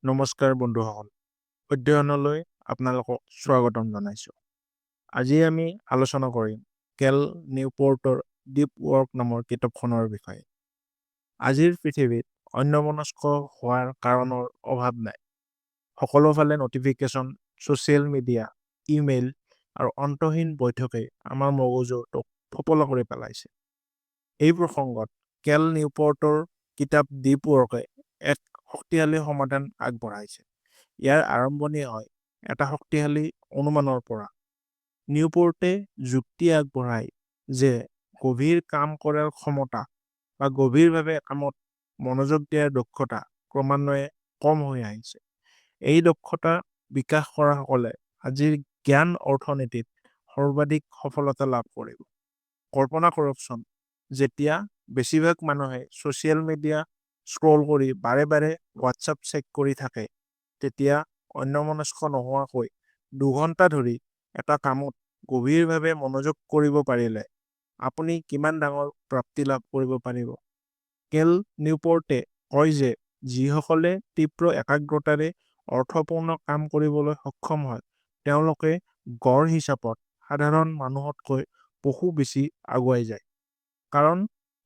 নমস্কাৰ বন্ধুসকল, অধ্যয়নলৈ আপোনালোকক স্বাগতম জনাইছোঁ। আজি আমি আলোচনা কৰিম কেল নিউপৰ্টৰ ডিপ ৱৰ্ক নামৰ কিতাপখনৰ বিষয়ে। আজিৰ পৃথিৱীত অন্যমনস্ক হোৱাৰ কাৰণৰ অভাৱ নাই। সকলোফালে নটিফিকেশ্যন, ছ'চিয়েল মিডিয়া, ইমেইল আৰু অন্তহীন বৈঠকে আমাৰ মগজুটোক ফোপোলা কৰি পেলাইছে। এই প্ৰসংগত কেল নিউপৰ্টৰ কিতাপ ডিপ ৱৰ্কে এক শক্তিশালী সমাধান আগবঢ়াইছে। ইয়াৰ আৰম্ভণি হয় এটা শক্তিশালী অনুমানৰ পৰা। নিউপৰ্টে যুক্তি আগবঢ়ায় যে গভীৰ কাম কৰাৰ ক্ষমতা বা গভীৰভাৱে কামত মনোযোগ দিয়াৰ দক্ষতা ক্ৰমান্বয়ে কম হৈ আহিছে। এই দক্ষতা বিকাশ কৰাসকলে আজিৰ জ্ঞান অৰ্থনীতিত সৰ্বাধিক সফলতা লাভ কৰিব। কল্পনা কৰকচোন, যেতিয়া বেছিভাগ মানুহে ছ'চিয়েল মিডিয়া স্ক্ৰল কৰি বাৰে বাৰে হোৱাটছএপ চেক কৰি থাকে, তেতিয়া অন্যমনস্ক নোহোৱাকৈ 2 ঘণ্টা ধৰি এটা কামত গভীৰভাৱে মনোযোগ কৰিব পাৰিলে আপুনি কিমান ডাঙৰ প্ৰাপ্তি লাভ কৰিব পাৰিব? কেল নিউপৰ্টে কয় যে যিসকলে তীব্ৰ একাগ্ৰতাৰে অৰ্থপূৰ্ণ কাম কৰিবলৈ সক্ষম হয়, তেওঁলোকে গড় হিচাপত সাধাৰণ মানুহতকৈ বহু বেছি আগুৱাই যায়। কাৰণ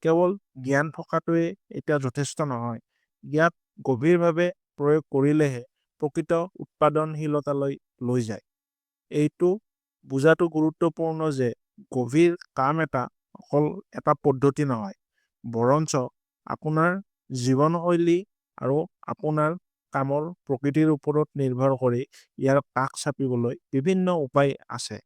কেৱল জ্ঞান থকাটোৱে এতিয়া যথেষ্ট নহয়, ইয়াক গভীৰভাৱে প্ৰয়োগ কৰিলেহে প্ৰকৃত উৎপাদনশীলতালৈ লৈ যায়। এইটো বুজাটো গুৰুত্বপূৰ্ণ যে গভীৰ কাম এটা অকল এটা পদ্ধতি নহয়, বৰঞ্চ আপোনাৰ জীৱনশৈলী আৰু আপোনাৰ কামৰ প্ৰকৃতিৰ ওপৰত নিৰ্ভৰ কৰি ইয়াৰ কাষ চাপিবলৈ বিভিন্ন উপায় আছে।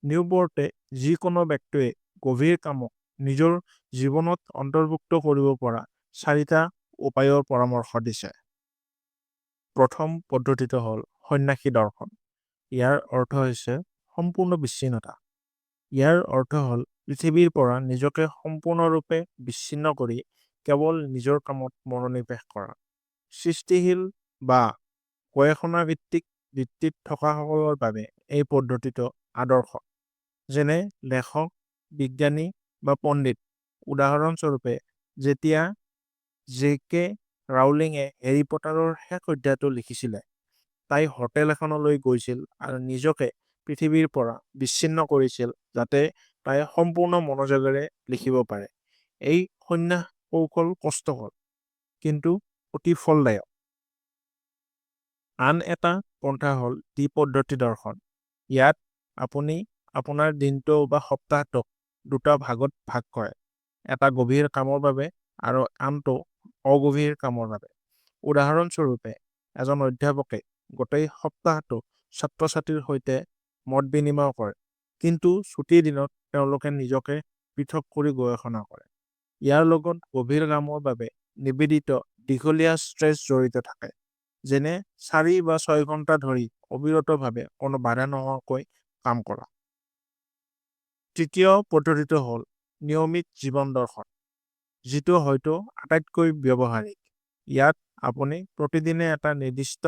নিউপৰ্টে যিকোনো ব্যক্তিয়ে গভীৰ কামক নিজৰ জীৱনত অন্তৰ্ভুক্ত কৰিব পৰা চাৰিটা উপায়ৰ পৰামৰ্শ দিছে। প্ৰথম পদ্ধতিটো হ'ল সন্ন্যাসী দৰ্শন। ইয়াৰ অৰ্থ হৈছে সম্পূৰ্ণ বিচ্ছিন্নতা। ইয়াৰ অৰ্থ হ'ল পৃথিৱীৰ পৰা নিজকে সম্পূৰ্ণৰূপে বিচ্ছিন্ন কৰি কেৱল নিজৰ কামত মনোনিৱেশ কৰা। সৃষ্টিশীল বা গৱেষণাভিত্তিক বৃত্তিত থকাসকলৰ বাবে এই পদ্ধতিটো আদৰ্শ, যেনে লেখক, বিজ্ঞানী বা পণ্ডিত। উদাহৰণস্বৰূপে, যেতিয়া জে কে ৰাউলিঙে হেৰী পটাৰৰ শেষ অধ্যায়টো লিখিছিল, তাই হোটেল এখনলৈ গৈছিল আৰু নিজকে পৃথিৱীৰ পৰা বিচ্ছিন্ন কৰিছিল যাতে তাই সম্পূৰ্ণ মনোযোগেৰে লিখিব পাৰে। এই সন্ন্যাস কৌশল কষ্টকৰ, কিন্তু অতি ফলদায়ক। আন এটা পন্থা হ'ল দ্বি-পদ্ধতি দৰ্শন। ইয়াত আপুনি আপোনাৰ দিনটো বা সপ্তাহটোক দুটা ভাগত ভাগ কৰে, এটা গভীৰ কামৰ বাবে আৰু আনটো অগভীৰ কামৰ বাবে। উদাহৰণস্বৰূপে, এজন অধ্যাপকে গোটেই সপ্তাহটো ছাত্ৰ-ছাত্ৰীৰ সৈতে মত বিনিময় কৰে, কিন্তু ছুটিৰ দিনত তেওঁলোকে নিজকে পৃথক কৰি গৱেষণা কৰে। ইয়াৰ লগত গভীৰ কামৰ বাবে নিবেদিত দীঘলীয়া ষ্ট্ৰেচ জড়িত থাকে, যেনে 4 বা 6 ঘণ্টা ধৰি অবিৰতভাৱে কোনো বাধা নোহোৱাকৈ কাম কৰা। তৃতীয় পদ্ধতিটো হ'ল নিয়মিত জীৱন দৰ্শন, যিটো হয়তো আটাইতকৈ ব্যৱহাৰিক। ইয়াত আপুনি প্ৰতিদিনে এটা নিৰ্দিষ্ট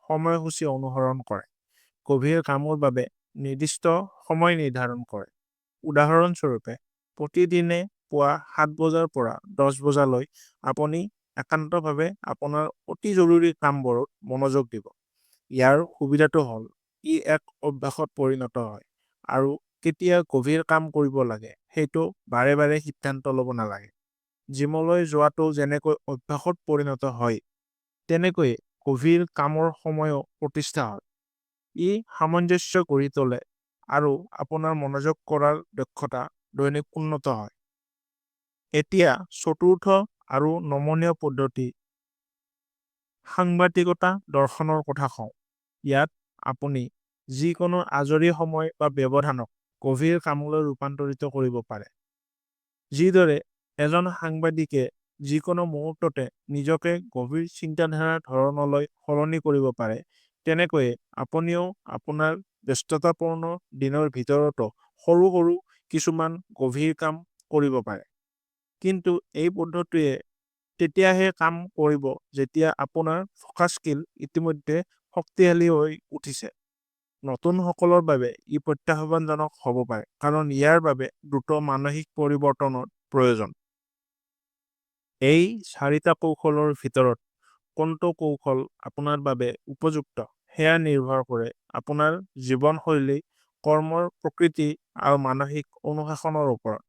সময়সূচী অনুসৰণ কৰে, গভীৰ কামৰ বাবে নিৰ্দিষ্ট সময় নিৰ্ধাৰণ কৰে। উদাহৰণস্বৰূপে, প্ৰতিদিনে পুৱা 7 বজাৰ পৰা 10 বজালৈ আপুনি একান্তভাৱে আপোনাৰ অতি জৰুৰী কামবোৰত মনোযোগ দিব। ইয়াৰ সুবিধাটো হ'ল ই এক অভ্যাসত পৰিণত হয় আৰু কেতিয়া গভীৰ কাম কৰিব লাগে সেইটো বাৰে বাৰে সিদ্ধান্ত ল'ব নালাগে। জিমলৈ যোৱাটো যেনেকৈ অভ্যাসত পৰিণত হয়, তেনেকৈয়ে গভীৰ কামৰ সময়ো প্ৰতিষ্ঠা হয়। ই সামঞ্জস্য গঢ়ি তোলে আৰু আপোনাৰ মনোযোগ কৰাৰ দক্ষতা দৈনিক উন্নত হয়। এতিয়া চতুৰ্থ আৰু নমনীয় পদ্ধতি সাংবাদিকতা দৰ্শনৰ কথা কওঁ। ইয়াত আপুনি যিকোনো আজৰি সময় বা ব্যৱধানক গভীৰ কামলৈ ৰূপান্তৰিত কৰিব পাৰে। যিদৰে এজন সাংবাদিকে যিকোনো মুহূৰ্ততে নিজকে গভীৰ চিন্তাধাৰাৰ ধৰণলৈ সলনি কৰিব পাৰে, তেনেকৈয়ে আপুনিও আপোনাৰ ব্যস্ততাপূৰ্ণ দিনৰ ভিতৰতো সৰু সৰু কিছুমান গভীৰ কাম কৰিব পাৰে। কিন্তু এই পদ্ধতিয়ে তেতিয়াহে কাম কৰিব যেতিয়া আপোনাৰ ফ'কাছ স্কিল ইতিমধ্যে শক্তিশালী হৈ উঠিছে। নতুনসকলৰ বাবে ই প্ৰত্যাহ্বানজনক হ'ব পাৰে, কাৰণ ইয়াৰ বাবে দ্ৰুত মানসিক পৰিৱৰ্তনৰ প্ৰয়োজন। এই চাৰিটা কৌশলৰ ভিতৰত কোনটো কৌশল আপোনাৰ বাবে উপযুক্ত সেয়া নিৰ্ভৰ কৰে আপোনাৰ জীৱনশৈলী, কৰ্মৰ প্ৰকৃতি আৰু মানসিক অনুশাসনৰ ওপৰত।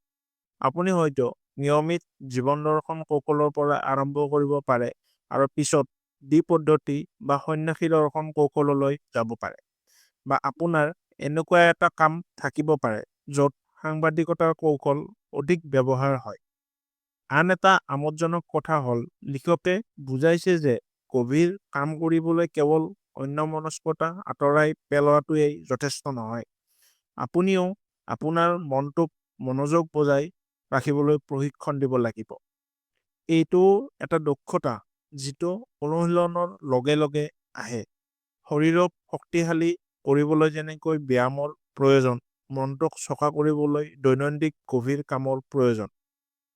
আপুনি হয়তো নিয়মিত জীৱন-দৰ্শন কৌশলৰ পৰা আৰম্ভ কৰিব পাৰে আৰু পিছত ডি পদ্ধতি বা সন্ন্যাসী দৰ্শন কৌশললৈ যাব পাৰে। বা আপোনাৰ এনেকুৱা এটা কাম থাকিব পাৰে য'ত সাংবাদিকতাৰ কৌশল অধিক ব্যৱহাৰ হয়। আন এটা আমোদজনক কথা হ'ল লিখকে বুজাইছে যে গভীৰ কাম কৰিবলৈ কেৱল অন্যমনস্কতা আঁতৰাই পেলোৱাটোৱেই যথেষ্ট নহয়। আপুনিও আপোনাৰ মনটোক মনোযোগ বজাই ৰাখিবলৈ প্ৰশিক্ষণ দিব লাগিব। এইটোও এটা দক্ষতা যিটো অনুশীলনৰ লগে লগে আহে। শৰীৰক শক্তিশালী কৰিবলৈ যেনেকৈ ব্যায়ামৰ প্ৰয়োজন, মনটোক চোকা কৰিবলৈ দৈনন্দিন গভীৰ কামৰ প্ৰয়োজন।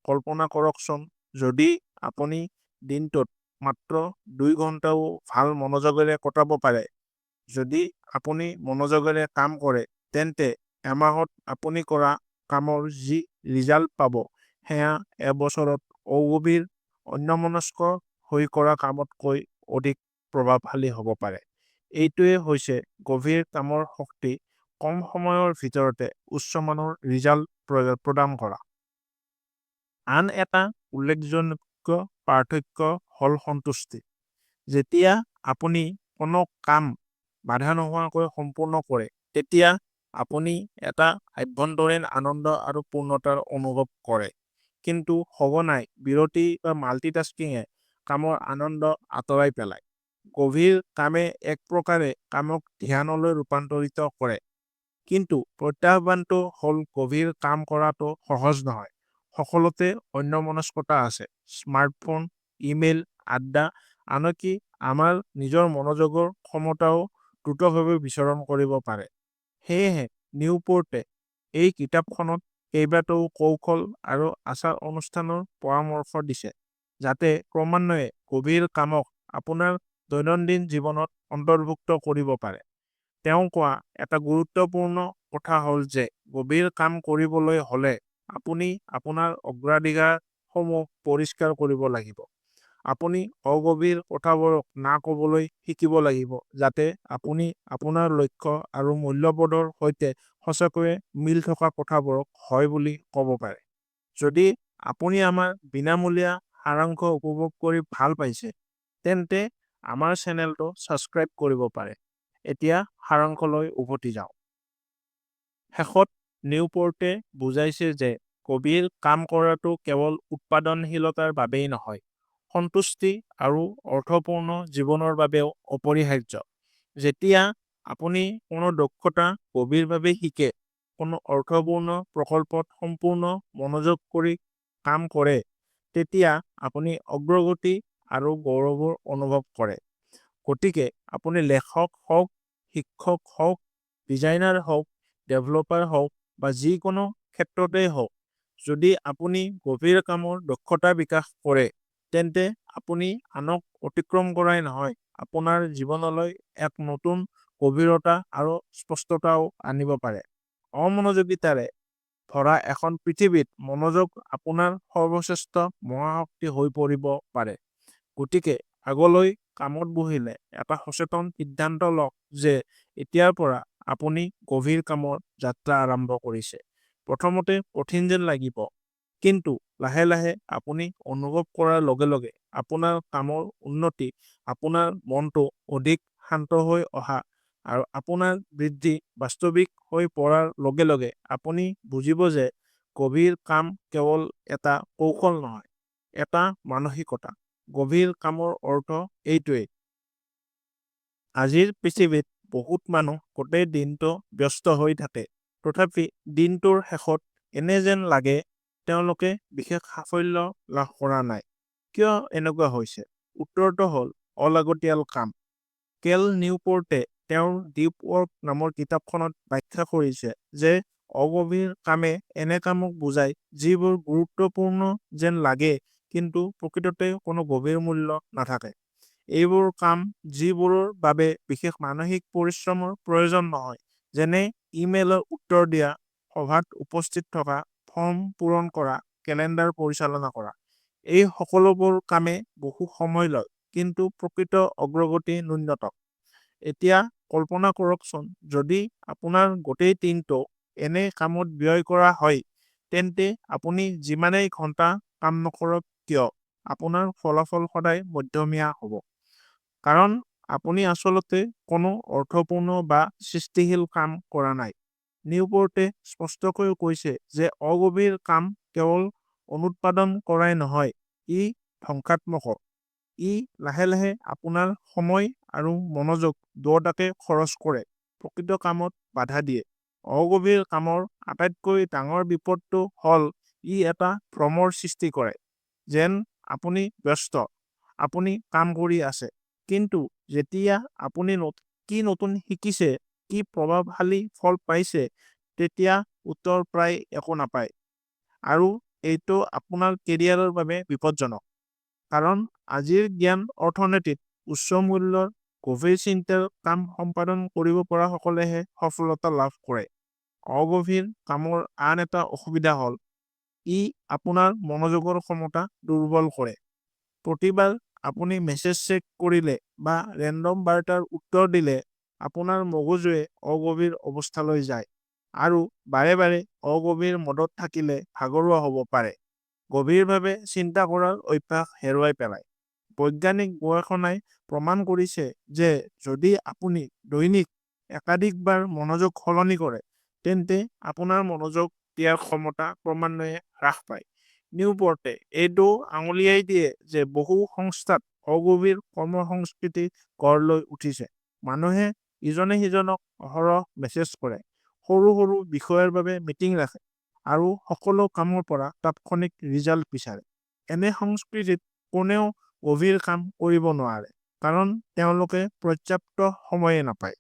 কল্পনা কৰকচোন, যদি আপুনি দিনটোত মাত্ৰ 2 ঘণ্টাও ভাল মনোযোগেৰে কটাব পাৰে, যদি আপুনি মনোযোগেৰে কাম কৰে, তেন্তে এমাহত আপুনি কৰা কামৰ যি ৰিজাল্ট পাব সেয়া এবছৰত অগভীৰ অন্যমনস্ক হৈ কৰা কামতকৈ অধিক প্ৰভাৱশালী হ'ব পাৰে। এইটোৱেই হৈছে গভীৰ কামৰ শক্তি, কম সময়ৰ ভিতৰতে উচ্চমানৰ ৰিজাল্ট প্ৰদান কৰা। আন এটা উল্লেখযোগ্য পাৰ্থক্য হ'ল সন্তুষ্টি। যেতিয়া আপুনি কোনো কাম বাধা নোহোৱাকৈ সম্পূৰ্ণ কৰে, তেতিয়া আপুনি এটা আভ্যন্তৰীণ আনন্দ আৰু পূৰ্ণতাৰ অনুভৱ কৰে। কিন্তু সঘনাই বিৰতি বা মাল্টিটাস্কিঙে কামৰ আনন্দ আঁতৰাই পেলায়। গভীৰ কামে এক প্ৰকাৰে কামক ধ্যানলৈ ৰূপান্তৰিত কৰে। কিন্তু প্ৰত্যাহ্বানটো হ'ল গভীৰ কাম কৰাটো সহজ নহয়। সকলোতে অন্যমনস্কতা আছে। স্মাৰ্টফোন, ইমেইল, আড্ডা, আনকি আমাৰ নিজৰ মনোযোগৰ ক্ষমতাও দ্ৰুতভাৱে বিচৰণ কৰিব পাৰে। সেয়েহে নিউপোৰ্টে এই কিতাপখনত কেইবাটাও কৌশল আৰু আচাৰ-অনুষ্ঠানৰ পৰামৰ্শ দিছে, যাতে ক্ৰমান্বয়ে গভীৰ কামক আপোনাৰ দৈনন্দিন জীৱনত অন্তৰ্ভুক্ত কৰিব পাৰে। তেওঁ কোৱা এটা গুৰুত্বপূৰ্ণ কথা হ'ল যে গভীৰ কাম কৰিবলৈ হ'লে আপুনি আপোনাৰ অগ্ৰাধিকাৰসমূহ পৰিষ্কাৰ কৰিব লাগিব। আপুনি অগভীৰ কথাবোৰক না ক'বলৈ শিকিব লাগিব, যাতে আপুনি আপোনাৰ লক্ষ্য আৰু মূল্যবোধৰ সৈতে সঁচাকৈয়ে মিল থকা কথাবোৰক হয় বুলি ক'ব পাৰে। যদি আপুনি আমাৰ বিনামূলীয়া সাৰাংশ উপভোগ কৰি ভাল পাইছে, তেন্তে আমাৰ চেনেলটো ছাবস্ক্ৰাইব কৰিব পাৰে। এতিয়া সাৰাংশলৈ উভতি যাওঁ। শেষত নিউপোৰ্টে বুজাইছে যে গভীৰ কাম কৰাটো কেৱল উৎপাদনশীলতাৰ বাবেই নহয়, সন্তুষ্টি আৰু অৰ্থপূৰ্ণ জীৱনৰ বাবেও অপৰিহাৰ্য। যেতিয়া আপুনি কোনো দক্ষতা গভীৰভাৱে শিকে, কোনো অৰ্থপূৰ্ণ প্ৰকল্পত সম্পূৰ্ণ মনোযোগ কৰি কাম কৰে, তেতিয়া আপুনি অগ্ৰগতি আৰু গৌৰৱৰ অনুভৱ কৰে। গতিকে আপুনি লেখক হওক, শিক্ষক হওক, ডিজাইনাৰ হওক, ডেভেলপাৰ হওক বা যিকোনো ক্ষেত্ৰতেই হওক, যদি আপুনি গভীৰ কামৰ দক্ষতা বিকাশ কৰে, তেন্তে আপুনি আনক অতিক্ৰম কৰাই নহয়, আপোনাৰ জীৱনলৈ এক নতুন গভীৰতা আৰু স্পষ্টতাও আনিব পাৰে। অমনোযোগিতাৰে ভৰা এখন পৃথিৱীত মনোযোগ আপোনাৰ সৰ্বশ্ৰেষ্ঠ মহাশক্তি হৈ পৰিব পাৰে। গতিকে আগলৈ কামত বহিলে এটা সচেতন সিদ্ধান্ত লওক যে এতিয়াৰ পৰা আপুনি গভীৰ কামৰ যাত্ৰা আৰম্ভ কৰিছে। প্ৰথমতে কঠিন যেন লাগিব, কিন্তু লাহে লাহে আপুনি অনুভৱ কৰাৰ লগে লগে আপোনাৰ কামৰ উন্নতি, আপোনাৰ মনটো অধিক শান্ত হৈ অহা আৰু আপোনাৰ বৃদ্ধি বাস্তৱিক হৈ পৰাৰ লগে লগে আপুনি বুজিব যে গভীৰ কাম কেৱল এটা কৌশল নহয়, এটা মানসিকতা। গভীৰ কামৰ অৰ্থ এইটোৱেই। আজিৰ পৃথিৱীত বহুত মানুহ গোটেই দিনটো ব্যস্ত হৈ থাকে, তথাপি দিনটোৰ শেষত এনে যেন লাগে তেওঁলোকে বিশেষ সাফল্য লাভ কৰা নাই। কিয় এনেকুৱা হৈছে? উত্তৰটো হ'ল অলাগতিয়াল কাম। কেল নিউপোৰ্টে তেওঁৰ ডিপ ৱৰ্ক নামৰ কিতাপখনত ব্যাখ্যা কৰিছে যে অগভীৰ কামে এনে কামক বুজায় যিবোৰ গুৰুত্বপূৰ্ণ যেন লাগে কিন্তু প্ৰকৃততে কোনো গভীৰ মূল্য নাথাকে। এইবোৰ কাম যিবোৰৰ বাবে বিশেষ মানসিক পৰিশ্ৰমৰ প্ৰয়োজন নহয়, যেনে ইমেইলৰ উত্তৰ দিয়া, সভাত উপস্থিত থকা, ফৰ্ম পূৰণ কৰা, কেলেণ্ডাৰ পৰিচালনা কৰা। এই সকলোবোৰ কামে বহু সময় লয়, কিন্তু প্ৰকৃত অগ্ৰগতি ন্যূনতম। এতিয়া কল্পনা কৰকচোন, যদি আপোনাৰ গোটেই দিনটো এনে কামত ব্যয় কৰা হয়, তেন্তে আপুনি যিমানেই ঘণ্টা কাম নকৰক কিয়, আপোনাৰ ফলাফল সদায় মধ্যমীয়া হ'ব। কাৰণ আপুনি আচলতে কোনো অৰ্থপূৰ্ণ বা সৃষ্টিশীল কাম কৰা নাই। নিউপোৰ্টে স্পষ্টকৈ কৈছে যে অগভীৰ কাম কেৱল অনুৎপাদন কৰাই নহয়, ই ধ্বংসাত্মকো। ই লাহে লাহে আপোনাৰ সময় আৰু মনোযোগ দুয়োটাকে খৰচ কৰে, প্ৰকৃত কামত বাধা দিয়ে। অগভীৰ কামৰ আটাইতকৈ ডাঙৰ বিপদটো হ'ল ই এটা ভ্ৰমৰ সৃষ্টি কৰে, যেন আপুনি ব্যস্ত, আপুনি কাম কৰি আছে। কিন্তু যেতিয়া আপুনি কি নতুন শিকিছে, কি প্ৰভাৱশালী ফল পাইছে, তেতিয়া উত্তৰ প্ৰায় একো নাপায়। আৰু এইটো আপোনাৰ কেৰিয়াৰৰ বাবে বিপজ্জনক। কাৰণ আজিৰ জ্ঞান অৰ্থনীতিত উচ্চ মূল্যৰ, গভীৰ চিন্তাৰ কাম সম্পাদন কৰিব পৰাসকলেহে সফলতা লাভ কৰে। অগভীৰ কামৰ আন এটা অসুবিধা হ'ল ই আপোনাৰ মনোযোগৰ ক্ষমতা দুৰ্বল কৰে। প্ৰতিবাৰ আপুনি মেছেজ চেক কৰিলে বা ৰেণ্ডম বাৰ্তাৰ উত্তৰ দিলে, আপোনাৰ মগজুৱে অগভীৰ অৱস্থালৈ যায়। আৰু বাৰে বাৰে অগভীৰ মোডত থাকিলে ভাগৰুৱা হ'ব পাৰে, গভীৰভাৱে চিন্তা কৰাৰ অভ্যাস হেৰুৱাই পেলায়। বৈজ্ঞানিক গৱেষণাই প্ৰমাণ কৰিছে যে যদি আপুনি দৈনিক একাধিকবাৰ মনোযোগ সলনি কৰে, তেন্তে আপোনাৰ মনোযোগ দিয়াৰ ক্ষমতা ক্ৰমান্বয়ে হ্ৰাস পায়। নিউপোৰ্টে এইটোও আঙুলিয়াই দিয়ে যে বহু সংস্থাত অগভীৰ কৰ্ম-সংস্কৃতি গঢ় লৈ উঠিছে। মানুহে ইজনে সিজনক অহৰহ মেছেজ কৰে, সৰু সৰু বিষয়ৰ বাবে মিটিং ৰাখে আৰু সকলো কামৰ পৰা তাৎক্ষণিক ৰিজাল্ট বিচাৰে। এনে সংস্কৃতিত কোনেও গভীৰ কাম কৰিব নোৱাৰে, কাৰণ তেওঁলোকে পৰ্যাপ্ত সময়েই নাপায়।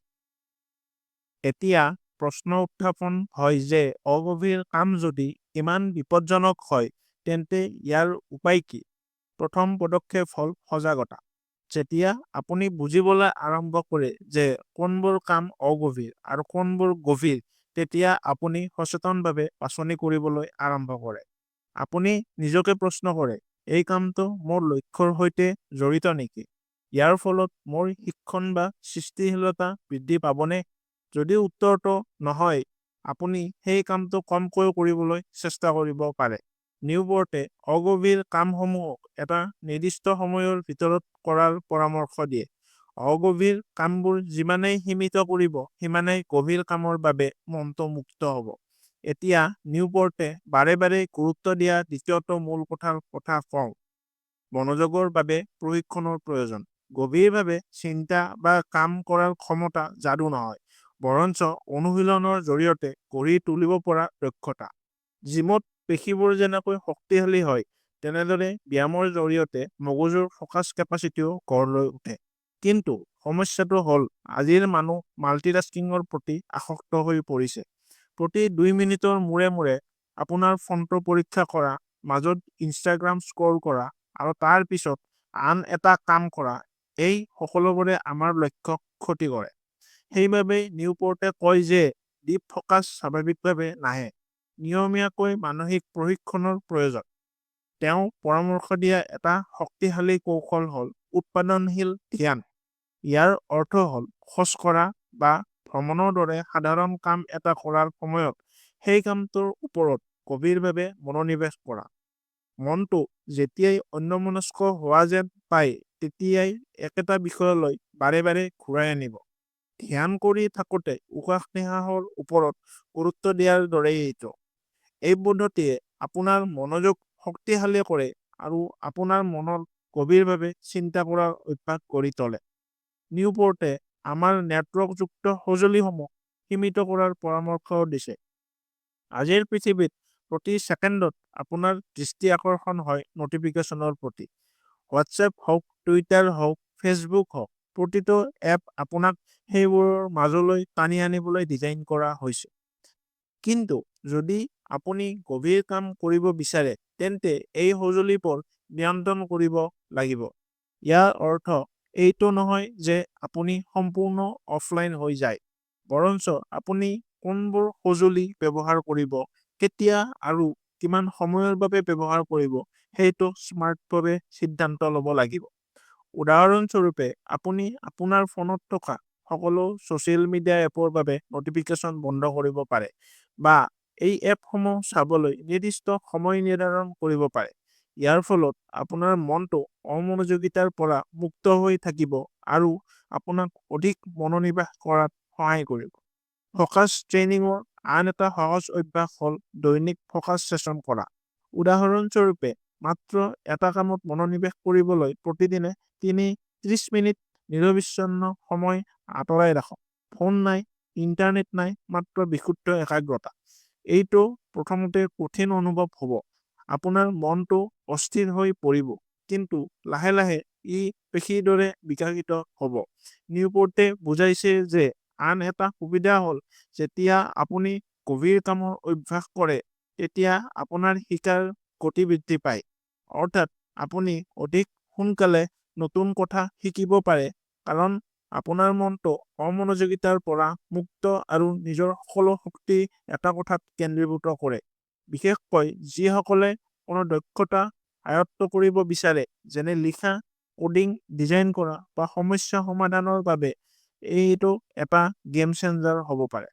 এতিয়া প্ৰশ্ন উত্থাপন হয় যে অগভীৰ কাম যদি ইমান বিপজ্জনক হয়, তেন্তে ইয়াৰ উপায় কি? প্ৰথম পদক্ষেপ হ'ল সজাগতা। যেতিয়া আপুনি বুজিবলৈ আৰম্ভ কৰে যে কোনবোৰ কাম অগভীৰ আৰু কোনবোৰ গভীৰ, তেতিয়া আপুনি সচেতনভাৱে বাছনি কৰিবলৈ আৰম্ভ কৰে। আপুনি নিজকে প্ৰশ্ন কৰে, এই কামটো মোৰ লক্ষ্যৰ সৈতে জড়িত নেকি? ইয়াৰ ফলত মোৰ শিক্ষণ বা সৃষ্টিশীলতা বৃদ্ধি পাবনে? যদি উত্তৰটো নহয়, আপুনি সেই কামটো কমকৈ কৰিবলৈ চেষ্টা কৰিব পাৰে। নিউপোৰ্টে অগভীৰ কামসমূহক এটা নিৰ্দিষ্ট সময়ৰ ভিতৰত কৰাৰ পৰামৰ্শ দিয়ে। অগভীৰ কামবোৰ যিমানেই সীমিত কৰিব, সিমানেই গভীৰ কামৰ বাবে মনটো মুক্ত হ'ব। এতিয়া নিউপোৰ্টে বাৰে বাৰে গুৰুত্ব দিয়া দ্বিতীয়টো মূল কথাৰ কথা কওঁ, মনোযোগৰ বাবে প্ৰশিক্ষণৰ প্ৰয়োজন। গভীৰভাৱে চিন্তা বা কাম কৰাৰ ক্ষমতা যাদু নহয়, বৰঞ্চ অনুশীলনৰ জৰিয়তে গঢ়ি তুলিব পৰা দক্ষতা। জিমত পেশীবোৰ যেনেকৈ শক্তিশালী হয়, তেনেদৰে ব্যায়ামৰ জৰিয়তে মগজুৰ ফ'কাছ কেপাচিটিও গঢ় লৈ উঠে। কিন্তু সমস্যাটো হ'ল আজিৰ মানুহ মাল্টিটাস্কিঙৰ প্ৰতি আসক্ত হৈ পৰিছে। প্ৰতি 2 মিনিটৰ মূৰে মূৰে আপোনাৰ ফোনটো পৰীক্ষা কৰা, মাজত ইনষ্টাগ্ৰাম স্ক্ৰল কৰা আৰু তাৰ পিছত আন এটা কাম কৰা, এই সকলোবোৰে আমাৰ লক্ষ্যক ক্ষতি কৰে। সেইবাবেই নিউপোৰ্টে কয় যে ডিপ ফ'কাছ স্বাভাৱিকভাৱে নাহে, নিয়মীয়াকৈ মানসিক প্ৰশিক্ষণৰ প্ৰয়োজন। তেওঁ পৰামৰ্শ দিয়া এটা শক্তিশালী কৌশল হ'ল উৎপাদনশীল ধ্যান। ইয়াৰ অৰ্থ হ'ল খোজ কঢ়া বা ভ্ৰমণৰ দৰে সাধাৰণ কাম এটা কৰাৰ সময়ত সেই কামটোৰ ওপৰত গভীৰভাৱে মনোনিৱেশ কৰা। মনটো যেতিয়াই অন্যমনস্ক হোৱা যেন পায়, তেতিয়াই একেটা বিষয়লৈ বাৰে বাৰে ঘূৰাই আনিব। ধ্যান কৰি থাকোঁতে উশাহ-নিশাহৰ ওপৰত গুৰুত্ব দিয়াৰ দৰেই এইটো। এই পদ্ধতিয়ে আপোনাৰ মনোযোগ শক্তিশালী কৰে আৰু আপোনাৰ মনত গভীৰভাৱে চিন্তা কৰাৰ অভ্যাস গঢ়ি তোলে। নিউপোৰ্টে আমাৰ নেটৱৰ্কযুক্ত সঁজুলিসমূহ সীমিত কৰাৰ পৰামৰ্শও দিছে। আজিৰ পৃথিৱীত প্ৰতি ছেকেণ্ডত আপোনাৰ দৃষ্টি আকৰ্ষণ হয় নটিফিকেচনৰ প্ৰতি। হোৱাটছএপ হওক, টুইটাৰ হওক, ফেচবুক হওক, প্ৰতিটো এপ আপোনাক সেইবোৰৰ মাজলৈ টানি আনিবলৈ ডিজাইন কৰা হৈছে। কিন্তু যদি আপুনি গভীৰ কাম কৰিব বিচাৰে, তেন্তে এই সঁজুলিবোৰ নিয়ন্ত্ৰণ কৰিব লাগিব। ইয়াৰ অৰ্থ এইটো নহয় যে আপুনি সম্পূৰ্ণ অফলাইন হৈ যায়, বৰঞ্চ আপুনি কোনবোৰ সঁজুলি ব্যৱহাৰ কৰিব, কেতিয়া আৰু কিমান সময়ৰ বাবে ব্যৱহাৰ কৰিব, সেইটো স্মাৰ্টভাৱে সিদ্ধান্ত ল'ব লাগিব। উদাহৰণস্বৰূপে, আপুনি আপোনাৰ ফোনত থকা সকলো ছ'চিয়েল মিডিয়া এপৰ বাবে ন'টিফিকেচন বন্ধ কৰিব পাৰে বা এই এপসমূহ চাবলৈ নিৰ্দিষ্ট সময় নিৰ্ধাৰণ কৰিব পাৰে। ইয়াৰ ফলত আপোনাৰ মনটো অমনোযোগিতাৰ পৰা মুক্ত হৈ থাকিব আৰু আপোনাক অধিক মনোনিৱেশ কৰাত সহায় কৰিব। ফ'কাছ ট্ৰেইনিঙৰ আন এটা সহজ অভ্যাস হ'ল দৈনিক ফ'কাছ ছেছন কৰা। উদাহৰণস্বৰূপে, মাত্ৰ এটা কামত মনোনিৱেশ কৰিবলৈ প্ৰতিদিনে 30 মিনিট নিৰবিচ্ছিন্ন সময় আঁতৰাই ৰাখক। ফোন নাই, ইণ্টাৰনেট নাই, মাত্ৰ বিশুদ্ধ একাগ্ৰতা। এইটো প্ৰথমতে কঠিন অনুভৱ হ'ব, আপোনাৰ মনটো অস্থিৰ হৈ পৰিব, কিন্তু লাহে লাহে ই পেশীৰ দৰে বিকশিত হ'ব। নিউপোৰ্টে বুজাইছে যে আন এটা সুবিধা হ'ল যেতিয়া আপুনি গভীৰ কামৰ অভ্যাস কৰে, তেতিয়া আপোনাৰ শিকাৰ গতি বৃদ্ধি পায়। অৰ্থাৎ আপুনি অধিক সোনকালে নতুন কথা শিকিব পাৰে, কাৰণ আপোনাৰ মনটো অমনোযোগিতাৰ পৰা মুক্ত আৰু নিজৰ সকলো শক্তি এটা কথাত কেন্দ্ৰীভূত কৰে। বিশেষকৈ যিসকলে কোনো দক্ষতা আয়ত্ত কৰিব বিচাৰে, যেনে লিখা, কোডিং, ডিজাইন কৰা বা সমস্যা সমাধানৰ বাবে এইটো এটা গেম চেঞ্জাৰ হ'ব পাৰে।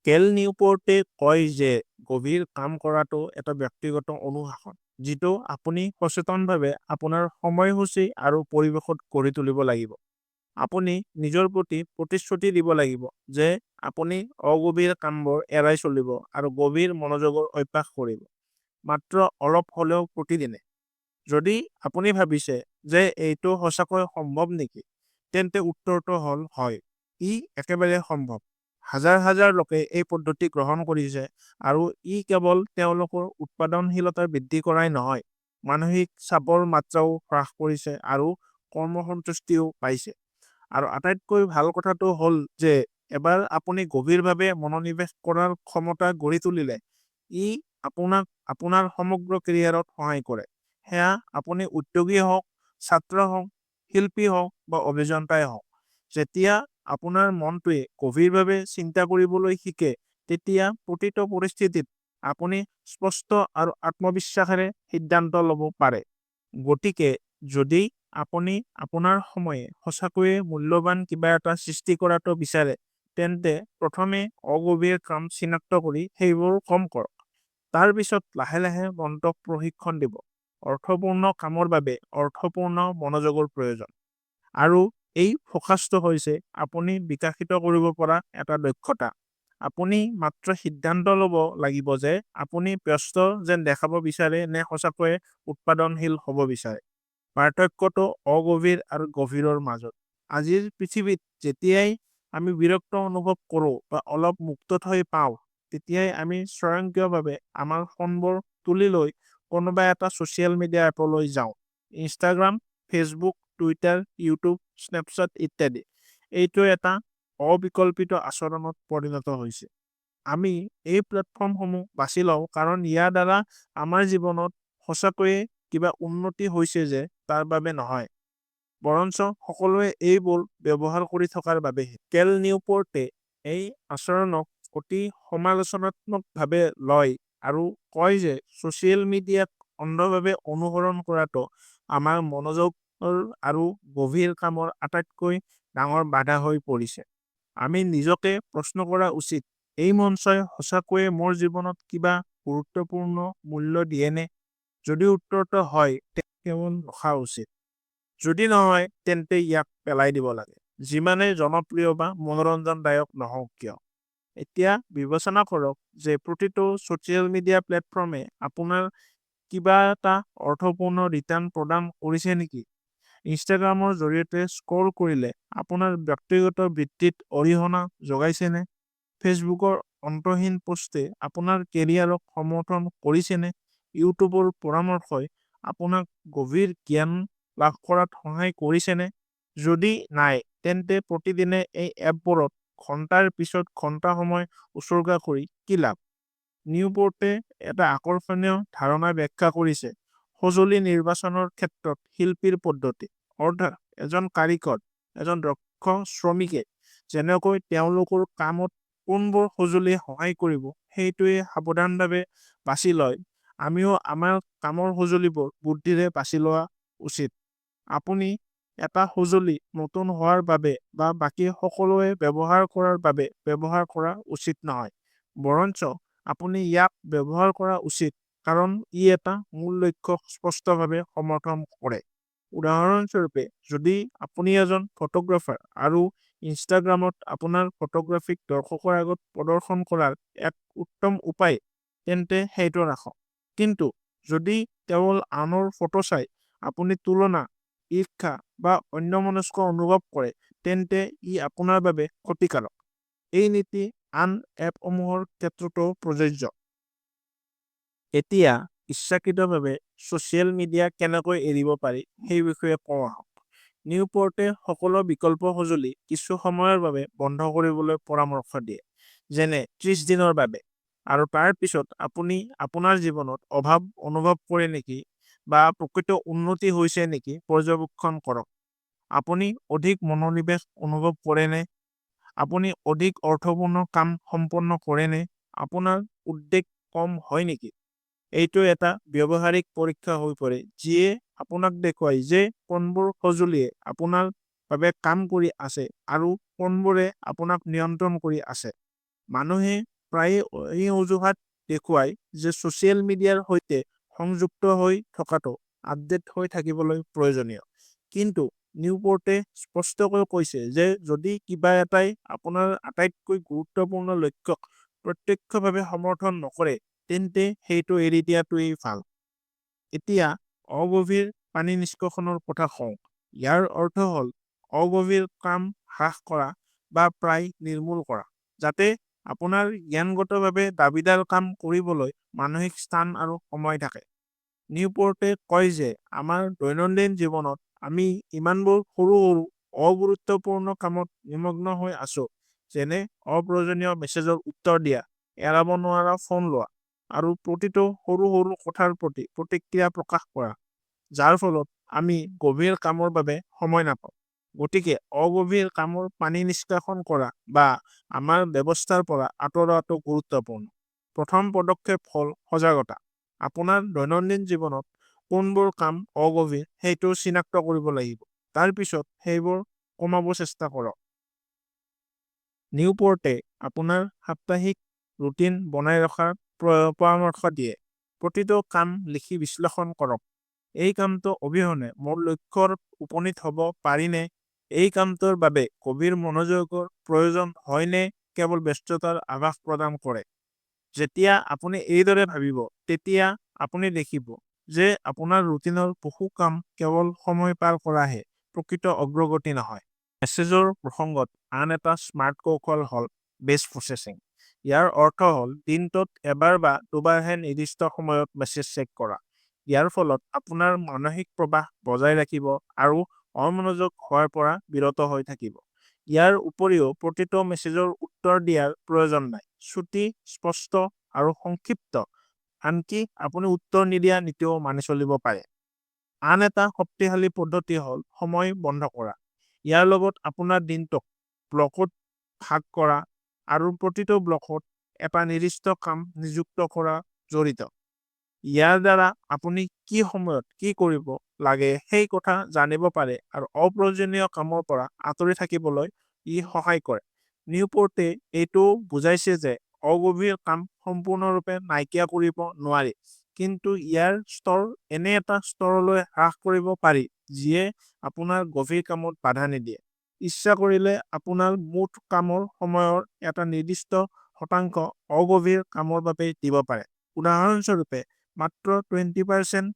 কেল নিউপোৰ্টে কয় যে গভীৰ কাম কৰাটো এটা ব্যক্তিগত অনুশাসন, যিটো আপুনি সচেতনভাৱে আপোনাৰ সময়সূচী আৰু পৰিৱেশত গঢ়ি তুলিব লাগিব। আপুনি নিজৰ প্ৰতি প্ৰতিশ্ৰুতি দিব লাগিব যে আপুনি অগভীৰ কামবোৰ এৰাই চলিব আৰু গভীৰ মনোযোগৰ অভ্যাস কৰিব, মাত্ৰ অলপ হ'লেও প্ৰতিদিনে। যদি আপুনি ভাবিছে যে এইটো সঁচাকৈয়ে সম্ভৱ নেকি, তেন্তে উত্তৰটো হ'ল হয়, ই একেবাৰে সম্ভৱ। হাজাৰ হাজাৰ লোকে এই পদ্ধতি গ্ৰহণ কৰিছে আৰু ই কেৱল তেওঁলোকৰ উৎপাদনশীলতা বৃদ্ধি কৰাই নহয়, মানসিক চাপৰ মাত্ৰাও হ্ৰাস কৰিছে আৰু কৰ্মসন্তুষ্টিও পাইছে। আৰু আটাইতকৈ ভাল কথাটো হ'ল যে এবাৰ আপুনি গভীৰভাৱে মনোনিৱেশ কৰাৰ ক্ষমতা গঢ়ি তুলিলে, ই আপোনাক আপোনাৰ সমগ্ৰ কেৰিয়াৰত সহায় কৰে, সেয়া আপুনি উদ্যোগী হওক, ছাত্ৰ হওক, শিল্পী হওক বা অভিযন্তাই হওক। যেতিয়া আপোনাৰ মনটোৱে গভীৰভাৱে চিন্তা কৰিবলৈ শিকে, তেতিয়া প্ৰতিটো পৰিস্থিতিত আপুনি স্পষ্ট আৰু আত্মবিশ্বাসেৰে সিদ্ধান্ত ল'ব পাৰে। গতিকে যদি আপুনি আপোনাৰ সময়ে সঁচাকৈয়ে মূল্যৱান কিবা এটা সৃষ্টি কৰাটো বিচাৰে, তেন্তে প্ৰথমে অগভীৰ কাম চিনাক্ত কৰি সেইবোৰ কম কৰক। তাৰ পিছত লাহে লাহে মনটোক প্ৰশিক্ষণ দিব। অৰ্থপূৰ্ণ কামৰ বাবে অৰ্থপূৰ্ণ মনোযোগৰ প্ৰয়োজন। আৰু এই ফ'কাছটো হৈছে আপুনি বিকশিত কৰিব পৰা এটা দক্ষতা। আপুনি মাত্ৰ সিদ্ধান্ত ল'ব লাগিব যে আপুনি ব্যস্ত যেন দেখাব বিচাৰে নে সঁচাকৈয়ে উৎপাদনশীল হ'ব বিচাৰে। পাৰ্থক্যটো অগভীৰ আৰু গভীৰৰ মাজত। আজিৰ পৃথিৱীত যেতিয়াই আমি বিৰক্ত অনুভৱ কৰোঁ বা অলপ মুক্ত ঠাই পাওঁ, তেতিয়াই আমি স্বয়ংক্ৰিয়ভাৱে আমাৰ ফোনবোৰ তুলি লৈ কোনোবা এটা ছ'চিয়েল মিডিয়া এপলৈ যাওঁ। Instagram, Facebook, Twitter, YouTube, Snapchat ইত্যাদি। এইটো এটা অবিকল্পিত আচৰণত পৰিণত হৈছে। আমি এই প্লেটফৰ্মসমূহ বাছি লওঁ কাৰণ ইয়াৰ দ্বাৰা আমাৰ জীৱনত সঁচাকৈয়ে কিবা উন্নতি হৈছে যে তাৰ বাবে নহয়, বৰঞ্চ সকলোৱে এইবোৰ ব্যৱহাৰ কৰি থকাৰ বাবেহে। কেল নিউপোৰ্টে এই আচৰণক অতি সমালোচনাত্মকভাৱে লয় আৰু কয় যে ছ'চিয়েল মিডিয়াক অন্ধভাৱে অনুসৰণ কৰাটো আমাৰ মনোযোগ আৰু গভীৰ কামৰ আটাইতকৈ ডাঙৰ বাধা হৈ পৰিছে। আমি নিজকে প্ৰশ্ন কৰা উচিত, এই মঞ্চই সঁচাকৈয়ে মোৰ জীৱনত কিবা গুৰুত্বপূৰ্ণ মূল্য দিয়েনে? যদি উত্তৰটো হয়, তেন্তে কেৱল ৰখা উচিত। যদি নহয়, তেন্তে ইয়াক পেলাই দিব লাগে, যিমানেই জনপ্ৰিয় বা মনোৰঞ্জনদায়ক নহওক কিয়। এতিয়া বিবেচনা কৰক যে প্ৰতিটো ছ'চিয়েল মিডিয়া প্লেটফৰ্মে আপোনাৰ কিবা এটা অৰ্থপূৰ্ণ ৰিটাৰ্ণ প্ৰদান কৰিছে নেকি? ইনষ্টাগ্ৰামৰ জৰিয়তে স্ক্ৰল কৰিলে আপোনাৰ ব্যক্তিগত বৃদ্ধিত অৰিহণা যোগাইছেনে? ফেচবুকৰ অন্তহীন পোষ্টে আপোনাৰ কেৰিয়াৰক সমৰ্থন কৰিছেনে? ইউটিউবৰ পৰামৰ্শই আপোনাক গভীৰ জ্ঞান লাভ কৰাত সহায় কৰিছেনে? যদি নাই, তেন্তে প্ৰতিদিনে এই এপবোৰত ঘণ্টাৰ পিছত ঘণ্টা সময় উচৰ্গা কৰি কি লাভ? নিউপোৰ্টে এটা আকৰ্ষণীয় ধাৰণা ব্যাখ্যা কৰিছে, সঁজুলি নিৰ্বাচনৰ ক্ষেত্ৰত শিল্পীৰ পদ্ধতি। অৰ্থাৎ এজন কাৰিকৰ, এজন দক্ষ শ্ৰমিকে যেনেকৈ তেওঁলোকৰ কামত কোনবোৰ সঁজুলিয়ে সহায় কৰিব সেইটোৱে সাৱধানভাৱে বাছি লয়, আমিও আমাৰ কামৰ সঁজুলিবোৰ বুদ্ধিৰে বাছি লোৱা উচিত। আপুনি এটা সঁজুলি নতুন হোৱাৰ বাবে বা বাকী সকলোৱে ব্যৱহাৰ কৰাৰ বাবে ব্যৱহাৰ কৰা উচিত নহয়। বৰঞ্চ আপুনি ইয়াক ব্যৱহাৰ কৰা উচিত কাৰণ ই এটা মূল লক্ষ্যক স্পষ্টভাৱে সমৰ্থন কৰে। উদাহৰণস্বৰূপে, যদি আপুনি এজন ফটোগ্ৰাফাৰ আৰু ইনষ্টাগ্ৰামত আপোনাৰ ফটোগ্ৰাফীক দৰ্শকৰ আগত প্ৰদৰ্শন কৰাৰ এক উত্তম উপায়, তেন্তে সেইটো ৰাখক। কিন্তু যদি কেৱল আনৰ ফটো চাই আপুনি তুলনা, ঈৰ্ষা বা অন্যমনস্ক অনুভৱ কৰে, তেন্তে ই আপোনাৰ বাবে ক্ষতিকাৰক। এই নীতি আন এপসমূহৰ ক্ষেত্ৰতো প্ৰযোজ্য। এতিয়া ইচ্ছাকৃতভাৱে ছ'চিয়েল মিডিয়া কেনেকৈ এৰিব পাৰি সেই বিষয়ে কওঁ আহক। নিউপোৰ্টে সকলো বিকল্প সঁজুলি কিছু সময়ৰ বাবে বন্ধ কৰিবলৈ পৰামৰ্শ দিয়ে, যেনে 30 দিনৰ বাবে, আৰু তাৰ পিছত আপুনি আপোনাৰ জীৱনত অভাৱ অনুভৱ কৰে নেকি বা প্ৰকৃত উন্নতি হৈছে নেকি পৰ্যবেক্ষণ কৰক। আপুনি অধিক মনোনিৱেশ অনুভৱ কৰেনে? আপুনি অধিক অৰ্থপূৰ্ণ কাম সম্পন্ন কৰেনে? আপোনাৰ উদ্বেগ কম হয় নেকি? এইটো এটা ব্যৱহাৰিক পৰীক্ষা হৈ পৰে যিয়ে আপোনাক দেখুৱায় যে কোনবোৰ সঁজুলিয়ে আপোনাৰ বাবে কাম কৰি আছে আৰু কোনবোৰে আপোনাক নিয়ন্ত্ৰণ কৰি আছে। মানুহে প্ৰায়ে এই অজুহাত দেখুৱায় যে ছ'চিয়েল মিডিয়াৰ সৈতে সংযুক্ত হৈ থকাটো আপডেট হৈ থাকিবলৈ প্ৰয়োজনীয়। কিন্তু নিউপোৰ্টে স্পষ্টকৈ কৈছে যে যদি কিবা এটাই আপোনাৰ আটাইতকৈ গুৰুত্বপূৰ্ণ লক্ষ্যক প্ৰত্যক্ষভাৱে সমৰ্থন নকৰে, তেন্তে সেইটো এৰি দিয়াটোৱেই ভাল। এতিয়া অগভীৰ পানী নিষ্কাশনৰ কথা কওঁ। ইয়াৰ অৰ্থ হ'ল অগভীৰ কাম হ্ৰাস কৰা বা প্ৰায় নিৰ্মূল কৰা, যাতে আপোনাৰ জ্ঞানগতভাৱে দাবীদাৰ কাম কৰিবলৈ মানসিক স্থান আৰু সময় থাকে। নিউপোৰ্টে কয় যে আমাৰ দৈনন্দিন জীৱনত আমি ইমানবোৰ সৰু সৰু, অগুৰুত্বপূৰ্ণ কামত নিমগ্ন হৈ আছো, যেনে অপ্ৰয়োজনীয় মেছেজৰ উত্তৰ দিয়া, এৰাব নোৱাৰা ফোন লোৱা, আৰু প্ৰতিটো সৰু সৰু কথাৰ প্ৰতি প্ৰতিক্ৰিয়া প্ৰকাশ কৰা, যাৰ ফলত আমি গভীৰ কামৰ বাবে সময় নাপাওঁ। গতিকে অগভীৰ কামৰ পানী নিষ্কাশন কৰা বা আমাৰ ব্যৱস্থাৰ পৰা আঁতৰোৱাটো গুৰুত্বপূৰ্ণ। প্ৰথম পদক্ষেপ হ'ল সজাগতা। আপোনাৰ দৈনন্দিন জীৱনত কোনবোৰ কাম অগভীৰ সেইটো চিনাক্ত কৰিব লাগিব। তাৰ পিছত সেইবোৰ কমাব চেষ্টা কৰক। নিউপোৰ্টে আপোনাৰ সাপ্তাহিক ৰুটিন বনাই ৰখাৰ পৰামৰ্শ দিয়ে। প্ৰতিটো কাম লিখি বিশ্লেষণ কৰক। এই কামটো অবিহনে মোৰ লক্ষ্যত উপনীত হ'ব পাৰিনে? এই কামটোৰ বাবে গভীৰ মনোযোগৰ প্ৰয়োজন হয় নে কেৱল ব্যস্ততাৰ আভাস প্ৰদান কৰে? যেতিয়া আপুনি এইদৰে ভাবিব, তেতিয়া আপুনি দেখিব যে আপোনাৰ ৰুটিনৰ বহু কাম কেৱল সময় পাৰ কৰাহে, প্ৰকৃত অগ্ৰগতি নহয়। মেছেজৰ প্ৰসংগত আন এটা স্মাৰ্ট কৌশল হ'ল বেচ প্ৰচেছিং। ইয়াৰ অৰ্থ হ'ল দিনটোত এবাৰ বা দুবাৰহে নিৰ্দিষ্ট সময়ত মেছেজ চেক কৰা। ইয়াৰ ফলত আপোনাৰ মানসিক প্ৰবাহ বজাই ৰাখিব আৰু অমনোযোগ হোৱাৰ পৰা বিৰত হৈ থাকিব। ইয়াৰ উপৰিও প্ৰতিটো মেছেজৰ উত্তৰ দিয়াৰ প্ৰয়োজন নাই। চুটি, স্পষ্ট আৰু সংক্ষিপ্ত, আনকি আপুনি উত্তৰ নিদিয়া নীতিও মানি চলিব পাৰে। আন এটা শক্তিশালী পদ্ধতি হ'ল সময় বন্ধ কৰা। ইয়াৰ লগত আপোনাৰ দিনটোক ব্লকত ভাগ কৰা আৰু প্ৰতিটো ব্লকত এটা নিৰ্দিষ্ট কাম নিযুক্ত কৰা জড়িত। ইয়াৰ দ্বাৰা আপুনি কি সময়ত কি কৰিব লাগে সেই কথা জানিব পাৰে আৰু অপ্ৰয়োজনীয় কামৰ পৰা আঁতৰি থাকিবলৈ ই সহায় কৰে। নিউপোৰ্টে এইটোও বুজাইছে যে অগভীৰ কাম সম্পূৰ্ণৰূপে নাইকিয়া কৰিব নোৱাৰি, কিন্তু ইয়াৰ স্তৰ এনে এটা স্তৰলৈ হ্ৰাস কৰিব পাৰি যিয়ে আপোনাৰ গভীৰ কামত বাধা নিদিয়ে। ইচ্ছা কৰিলে আপোনাৰ মুঠ কামৰ সময়ৰ এটা নিৰ্দিষ্ট শতাংশ অগভীৰ কামৰ বাবে দিব পাৰে। উদাহৰণস্বৰূপে, মাত্ৰ 20%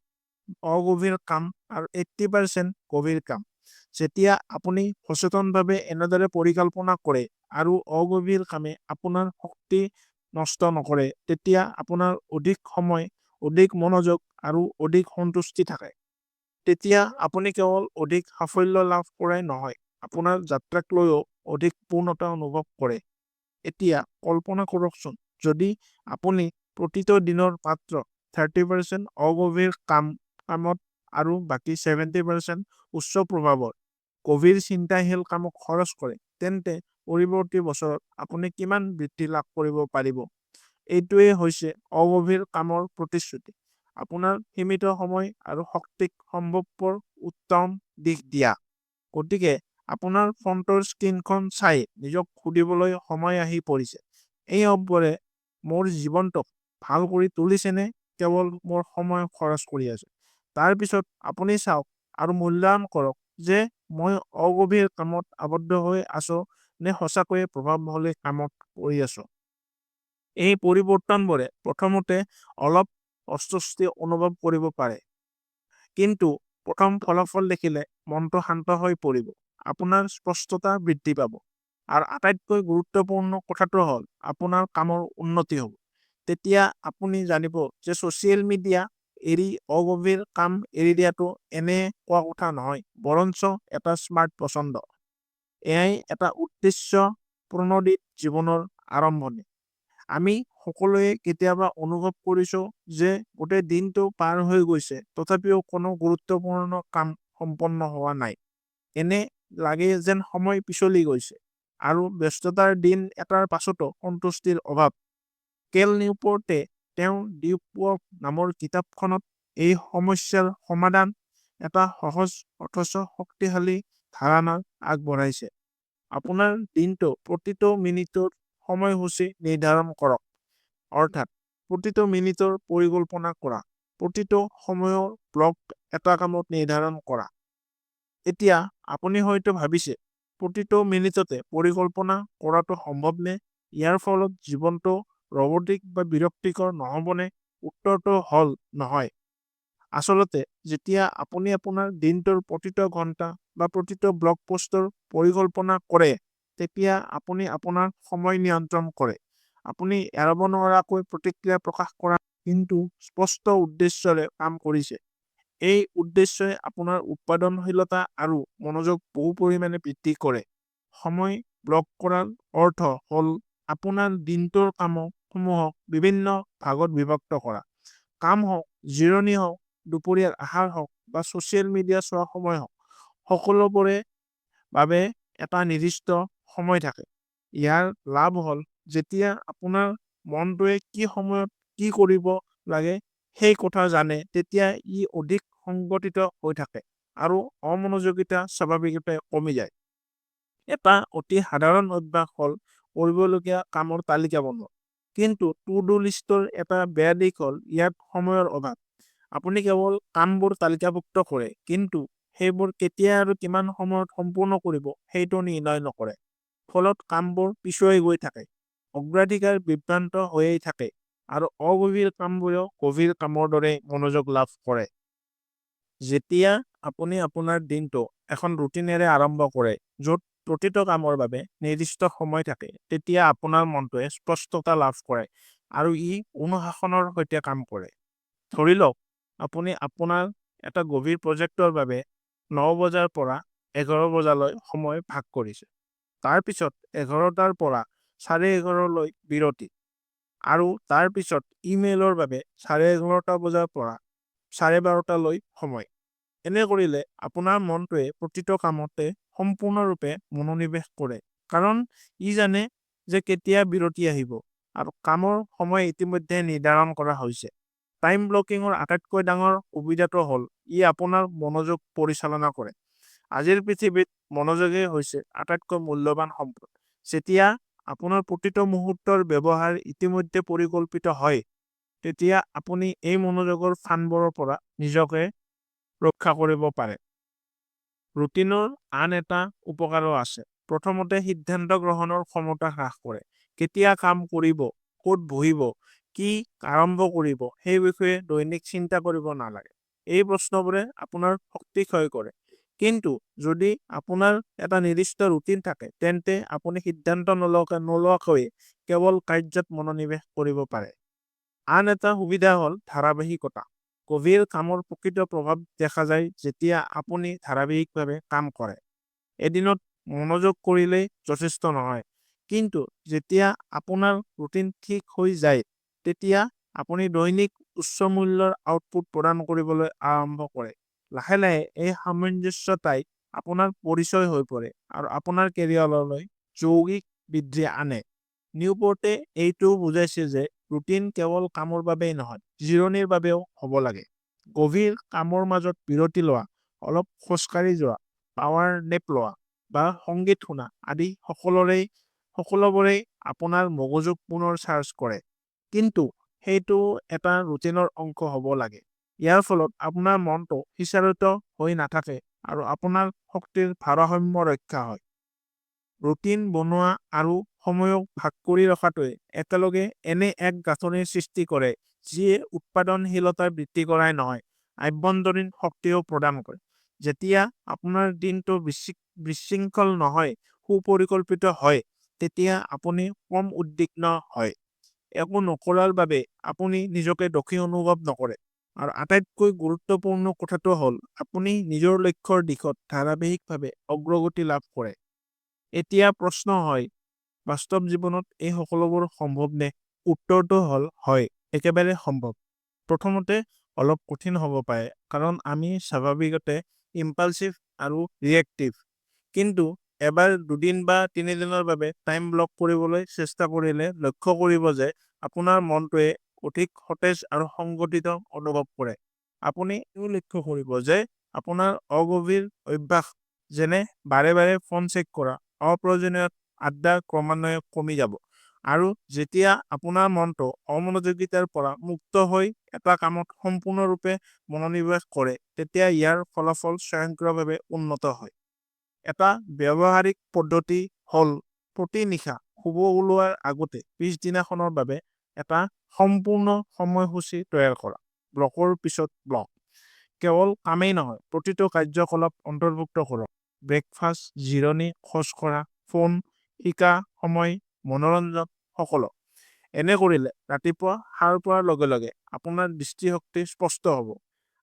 অগভীৰ কাম আৰু 80% গভীৰ কাম। যেতিয়া আপুনি সচেতনভাৱে এনেদৰে পৰিকল্পনা কৰে আৰু অগভীৰ কামে আপোনাৰ শক্তি নষ্ট নকৰে, তেতিয়া আপোনাৰ অধিক সময়, অধিক মনোযোগ আৰু অধিক সন্তুষ্টি থাকে। তেতিয়া আপুনি কেৱল অধিক সাফল্য লাভ কৰাই নহয়, আপোনাৰ যাত্ৰাক লৈও অধিক পূৰ্ণতা অনুভৱ কৰে। এতিয়া কল্পনা কৰকচোন, যদি আপুনি প্ৰতিটো দিনৰ মাত্ৰ 30% অগভীৰ কামত আৰু বাকী 70% উচ্চ প্ৰভাৱৰ, গভীৰ চিন্তাশীল কামত খৰচ কৰে, তেন্তে পৰৱৰ্তী বছৰত আপুনি কিমান বৃদ্ধি লাভ কৰিব পাৰিব? এইটোৱেই হৈছে অগভীৰ কামৰ প্ৰতিশ্ৰুতি। আপোনাৰ সীমিত সময় আৰু শক্তিক সম্ভৱপৰ উত্তম দিশ দিয়া। গতিকে আপোনাৰ ফোনটোৰ স্ক্ৰীণখন চাই নিজক সুধিবলৈ সময় আহি পৰিছে, এই এপবোৰে মোৰ জীৱনটোক ভাল কৰি তুলিছে নে কেৱল মোৰ সময় খৰচ কৰি আছে? তাৰ পিছত আপুনি চাওক আৰু মূল্যায়ন কৰক যে মই অগভীৰ কামত আবদ্ধ হৈ আছো নে সঁচাকৈয়ে প্ৰভাৱশালী কামত কৰি আছো। এই পৰিৱৰ্তনবোৰে প্ৰথমতে অলপ অস্বস্তি অনুভৱ কৰিব পাৰে। কিন্তু প্ৰথম ফলাফল দেখিলে মনটো শান্ত হৈ পৰিব, আপোনাৰ স্পষ্টতা বৃদ্ধি পাব আৰু আটাইতকৈ গুৰুত্বপূৰ্ণ কথাটো হ'ল আপোনাৰ কামৰ উন্নতি হ'ব। তেতিয়া আপুনি জানিব যে ছ'চিয়েল মিডিয়া এৰি অগভীৰ কাম এৰি দিয়াটো এনে কোৱা কথা নহয়, বৰঞ্চ এটা স্মাৰ্ট পছন্দ। এয়াই এটা উদ্দেশ্য প্ৰণোদিত জীৱনৰ আৰম্ভণি। আমি সকলোৱে কেতিয়াবা অনুভৱ কৰিছো যে গোটেই দিনটো পাৰ হৈ গৈছে, তথাপিও কোনো গুৰুত্বপূৰ্ণ কাম সম্পন্ন হোৱা নাই। এনে লাগে যেন সময় পিছলি গৈছে আৰু ব্যস্ততাৰ দিন এটাৰ পাছতো সন্তুষ্টিৰ অভাৱ। কেল নিউপোৰ্টে তেওঁৰ ডিপ ৱৰ্ক নামৰ কিতাপখনত এই সমস্যাৰ সমাধান এটা সহজ অথচ শক্তিশালী ধাৰণা আগবঢ়াইছে, আপোনাৰ দিনটোৰ প্ৰতিটো মিনিটৰ সময়সূচী নিৰ্ধাৰণ কৰক। অৰ্থাৎ প্ৰতিটো মিনিটৰ পৰিকল্পনা কৰা, প্ৰতিটো সময়ৰ ব্লক এটা কামত নিৰ্ধাৰণ কৰা। এতিয়া আপুনি হয়তো ভাবিছে, প্ৰতিটো মিনিটতে পৰিকল্পনা কৰাটো সম্ভৱনে? ইয়াৰ ফলত জীৱনটো ৰবটিক বা বিৰক্তিকৰ নহ'বনে? উত্তৰটো হ'ল নহয়। আচলতে যেতিয়া আপুনি আপোনাৰ দিনটোৰ প্ৰতিটো ঘণ্টা বা প্ৰতিটো ব্লগ পোষ্টৰ পৰিকল্পনা কৰে, তেতিয়া আপুনি আপোনাৰ সময় নিয়ন্ত্ৰণ কৰে। আপুনি এৰাব নোৱাৰাকৈ প্ৰতিক্ৰিয়া প্ৰকাশ কৰা কিন্তু স্পষ্ট উদ্দেশ্যৰে কাম কৰিছে। এই উদ্দেশ্যই আপোনাৰ উৎপাদনশীলতা আৰু মনোযোগ বহু পৰিমাণে বৃদ্ধি কৰে। সময় ব্লক কৰাৰ অৰ্থ হ'ল আপোনাৰ দিনটোৰ কামসমূহক বিভিন্ন ভাগত বিভক্ত কৰা। কাম হওক, জিৰণি হওক, দুপৰীয়াৰ আহাৰ হওক বা ছ'চিয়েল মিডিয়া চোৱাৰ সময় হওক, সকলোবোৰে বাবে এটা নিৰ্দিষ্ট সময় থাকে। ইয়াৰ লাভ হ'ল যেতিয়া আপোনাৰ মনটোৱে কি সময়ত কি কৰিব লাগে সেই কথা জানে, তেতিয়া ই অধিক সংগঠিত হৈ থাকে আৰু অমনোযোগিতা স্বাভাৱিকতে কমি যায়। এটা অতি সাধাৰণ অভ্যাস হ'ল কৰিবলগীয়া কামৰ তালিকা বনোৱা। কিন্তু টু-ডু লিষ্টৰ এটা বেয়া দিশ হ'ল ইয়াত সময়ৰ অভাৱ। আপুনি কেৱল কামবোৰ তালিকাভুক্ত কৰে, কিন্তু সেইবোৰ কেতিয়া আৰু কিমান সময়ত সম্পূৰ্ণ কৰিব সেইটো নিৰ্ণয় নকৰে। ফলত কামবোৰ পিছুৱাই গৈ থাকে, অগ্ৰাধিকাৰ বিভ্ৰান্ত হৈয়েই থাকে আৰু অগভীৰ কামবোৰেও গভীৰ কামৰ দৰে মনোযোগ লাভ কৰে। যেতিয়া আপুনি আপোনাৰ দিনটো এখন ৰুটিনেৰে আৰম্ভ কৰে, য'ত প্ৰতিটো কামৰ বাবে নিৰ্দিষ্ট সময় থাকে, তেতিয়া আপোনাৰ মনটোৱে স্পষ্টতা লাভ কৰে আৰু ই অনুশাসনৰ সৈতে কাম কৰে। ধৰি লওক, আপুনি আপোনাৰ এটা গভীৰ প্ৰজেক্টৰ বাবে 9 বজাৰ পৰা 11 বজালৈ সময় ভাগ কৰিছে। তাৰ পিছত 11টাৰ পৰা 11:30লৈ বিৰতি আৰু তাৰ পিছত ইমেইলৰ বাবে 11:30 বজাৰ পৰা 12:30লৈ সময়। এনে কৰিলে আপোনাৰ মনটোৱে প্ৰতিটো কামতে সম্পূৰ্ণৰূপে মনোনিৱেশ কৰে, কাৰণ ই জানে যে কেতিয়া বিৰতি আহিব আৰু কামৰ সময় ইতিমধ্যে নিৰ্ধাৰণ কৰা হৈছে। টাইম ব্লকিঙৰ আটাইতকৈ ডাঙৰ সুবিধাটো হ'ল ই আপোনাৰ মনোযোগ পৰিচালনা কৰে। আজিৰ পৃথিৱীত মনোযোগেই হৈছে আটাইতকৈ মূল্যৱান সম্পদ। যেতিয়া আপোনাৰ প্ৰতিটো মুহূৰ্তৰ ব্যৱহাৰ ইতিমধ্যে পৰিকল্পিত হয়, তেতিয়া আপুনি এই মনোযোগৰ ফান্দবোৰৰ পৰা নিজকে ৰক্ষা কৰিব পাৰে। ৰুটিনৰ আন এটা উপকাৰো আছে। প্ৰথমতে, সিদ্ধান্ত গ্ৰহণৰ ক্ষমতা হ্ৰাস কৰে। কেতিয়া কাম কৰিব, ক'ত বহিব, কি আৰম্ভ কৰিব সেই বিষয়ে দৈনিক চিন্তা কৰিব নালাগে। এই প্ৰশ্নবোৰে আপোনাৰ শক্তি ক্ষয় কৰে। কিন্তু যদি আপোনাৰ এটা নিৰ্দিষ্ট ৰুটিন থাকে, তেন্তে আপুনি সিদ্ধান্ত নোলোৱাকৈয়ে কেৱল কাৰ্যত মনোনিৱেশ কৰিব পাৰে। আন এটা সুবিধা হ'ল ধাৰাবাহিকতা। গভীৰ কামৰ প্ৰকৃত প্ৰভাৱ দেখা যায় যেতিয়া আপুনি ধাৰাবাহিকভাৱে কাম কৰে। এদিনত মনোযোগ কৰিলেই যথেষ্ট নহয়। কিন্তু যেতিয়া আপোনাৰ ৰুটিন ঠিক হৈ যায়, তেতিয়া আপুনি দৈনিক উচ্চ মূল্যৰ আউটপুট প্ৰদান কৰিবলৈ আৰম্ভ কৰে। লাহে লাহে এই সামঞ্জস্যতাই আপোনাৰ পৰিচয় হৈ পৰে আৰু আপোনাৰ কেৰিয়াৰলৈ যৌগিক বৃদ্ধি আনে। নিউপোৰ্টে এইটোও বুজাইছে যে ৰুটিন কেৱল কামৰ বাবেই নহয়, জিৰণিৰ বাবেও হ'ব লাগে। গভীৰ কামৰ মাজত বিৰতি লোৱা, অলপ খোজ কাঢ়ি যোৱা, পাৱাৰ নেপ লোৱা বা সংগীত শুনা আদি সকলোবোৰেই আপোনাৰ মগজুক পুনৰ চাৰ্জ কৰে। কিন্তু সেইটোও এটা ৰুটিনৰ অংশ হ'ব লাগে। ইয়াৰ ফলত আপোনাৰ মনটো সিঁচৰতি হৈ নাথাকে আৰু আপোনাৰ শক্তিৰ ভাৰসাম্য ৰক্ষা হয়। ৰুটিন বনোৱা আৰু সময়ক ভাগ কৰি ৰখাটোৱে একেলগে এনে এক গাঁথনিৰ সৃষ্টি কৰে যিয়ে উৎপাদনশীলতা বৃদ্ধি কৰাই নহয়, আভ্যন্তৰীণ শক্তিও প্ৰদান কৰে। যেতিয়া আপোনাৰ দিনটো বিশৃংখল নহয়, সুপৰিকল্পিত হয়, তেতিয়া আপুনি কম উদ্বিগ্ন হয়। একো নকৰাৰ বাবে আপুনি নিজকে দোষী অনুভৱ নকৰে। আৰু আটাইতকৈ গুৰুত্বপূৰ্ণ কথাটো হ'ল, আপুনি নিজৰ লক্ষ্যৰ দিশত ধাৰাবাহিকভাৱে অগ্ৰগতি লাভ কৰে। এতিয়া প্ৰশ্ন হয়, বাস্তৱ জীৱনত এই সকলোবোৰ সম্ভৱনে? উত্তৰটো হ'ল হয়, একেবাৰে সম্ভৱ। প্ৰথমতে অলপ কঠিন হ'ব পাৰে, কাৰণ আমি স্বাভাৱিকতে ইমপালছিভ আৰু ৰিয়েক্টিভ। কিন্তু এবাৰ দুদিন বা তিনিদিনৰ বাবে টাইম ব্লক কৰিবলৈ চেষ্টা কৰিলে লক্ষ্য কৰিব যে আপোনাৰ মনটোৱে অধিক সতেজ আৰু সংগঠিত অনুভৱ কৰে। আপুনি এইটোও লক্ষ্য কৰিব যে আপোনাৰ অগভীৰ অভ্যাস, যেনে বাৰে বাৰে ফোন চেক কৰা, অপ্ৰয়োজনীয় আড্ডা ক্ৰমান্বয়ে কমি যাব। আৰু যেতিয়া আপোনাৰ মনটো অমনোযোগিতাৰ পৰা মুক্ত হৈ এটা কামত সম্পূৰ্ণৰূপে মনোনিৱেশ কৰে, তেতিয়া ইয়াৰ ফলাফল স্বয়ংক্ৰিয়ভাৱে উন্নত হয়। এটা ব্যৱহাৰিক পদ্ধতি হ'ল প্ৰতি নিশা শুব ওলোৱাৰ আগতে পিছদিনাখনৰ বাবে এটা সম্পূৰ্ণ সময়সূচী তৈয়াৰ কৰা। ব্লকৰ পিছত ব্লক। কেৱল কামেই নহয়, প্ৰতিটো কাৰ্যকলাপ অন্তৰ্ভুক্ত কৰক। ব্ৰেকফাষ্ট, জিৰণি, খোজ কঢ়া, ফোন, শিকা সময়, মনোৰঞ্জন, সকলো। এনে কৰিলে ৰাতিপুৱা সাৰ পোৱাৰ লগে লগে আপোনাৰ দৃষ্টিশক্তি স্পষ্ট হ'ব।